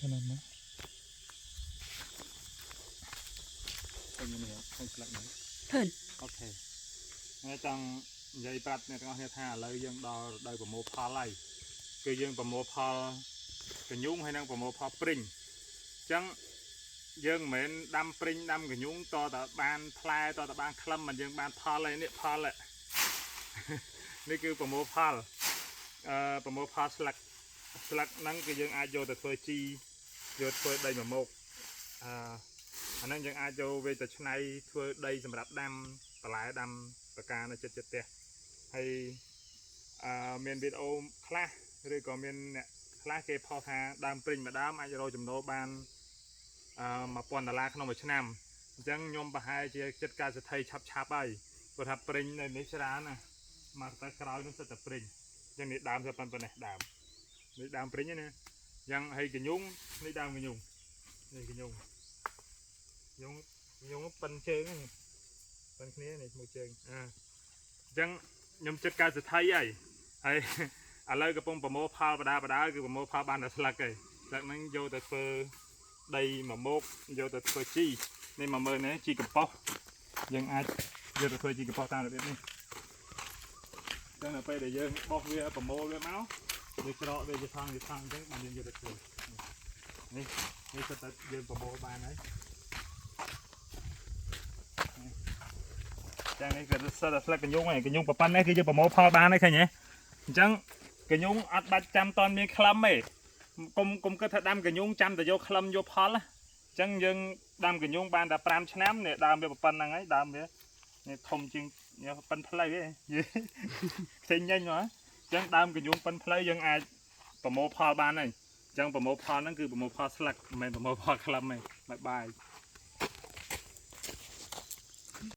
ទៅណាមកឃើញនេះឃើញស្លឹកនេះ ឃើញ OK ហើយចង់និយាយប្រាប់អ្នកទាំងអស់គ្នាថាឥឡូវយើងដល់រដូវប្រមូលផលហើយគឺយើងប្រមូលផលកញ្ញុងហើយនិងប្រមូលផលព្រីងអញ្ចឹងយើងមិនមែនដាំព្រីងដាំកញ្ញុងតតែបានផ្លែតតែបានក្លឹមមិនយើងបានផលហើយនេះផលហ៎ នេះគឺប្រមូលផលប្រមូលផលស្លឹកស្លឹកហ្នឹងគឺយើងអាចយកទៅធ្វើជីយកធ្វើដីមមុកអឺអាហ្នឹងយើងអាចយកវាទៅច្នៃធ្វើដីសម្រាប់ដាំបន្លែដាំបកានៅជិតជិតផ្ទះហើយមានវីដេអូខ្លះឬក៏មានអ្នកខ្លះគេផុសថាដើមព្រីងមួយដើមអាចរកចំណូលបាន1000ដុល្លារក្នុងមួយឆ្នាំអញ្ចឹងខ្ញុំប្រហែលជាចិត្តការសេដ្ឋីឆាប់ឆាប់ហើយព្រោះថាព្រីងនៅនេះច្រើនណាស់មកទៅក្រោយនោះសិតតែព្រីងអញ្ចឹងនេះដើមទៅប៉ុណ្ណេះដើមនេះដើមព្រីងណាយ៉ាងហើយកញ្ញុងនេះដើមកញ្ញុងនេះកញ្ញុងញុងញុងប៉ិនជើងហ្នឹងប៉ិនគ្នានេះមួយជើងអាអញ្ចឹងខ្ញុំចិត្តការសេដ្ឋីហើយហើយ ឥឡូវកំពុងប្រមូលផលបដាបដាគឺប្រមូលផលបានតែស្លឹកឯងស្លឹកហ្នឹងយកទៅធ្វើដីមមុកយកទៅធ្វើជីនេះមកមើលនេះជីកំប៉ុស្តយើងអាចយកទៅធ្វើជីកំប៉ុស្តតាមរបៀបនេះអញ្ចឹងដល់ពេលដែលយើងបោះវាប្រមូលវាមកវាច្រកវាជាថងជាថងអញ្ចឹងបានយើងយកទៅធ្វើនេះនេះសុទ្ធតែយើងប្រមូលបានហើយចឹងនេះគឺសុទ្ធតែស្លឹកកញ្ញុងហើយកញ្ញុងប៉ុណ្ណេះគឺយើងប្រមូលផលបានហើយឃើញទេអញ្ចឹង កញ្ញុងអត់បាច់ចាំតន់មានក្លឹមទេកុំគិតថាដាំកញ្ញុងចាំតែយកក្លឹមយកផលណាអញ្ចឹងយើងដាំកញ្ញុងបានតែ5ឆ្នាំនេះដើមវាប៉ុណ្្នឹងហើយដើមវានេះធំជាងនេះប៉ុនផ្លូវឯង ខ្ចីញញមកអញ្ចឹងដើមកញ្ញុងប៉ុនផ្លូវយើងអាចប្រមូលផលបានហើយអញ្ចឹងប្រមូលផលហ្នឹងគឺប្រមូលផលស្លឹកមិនមែនប្រមូលផលក្លឹមទេបាយបាយ។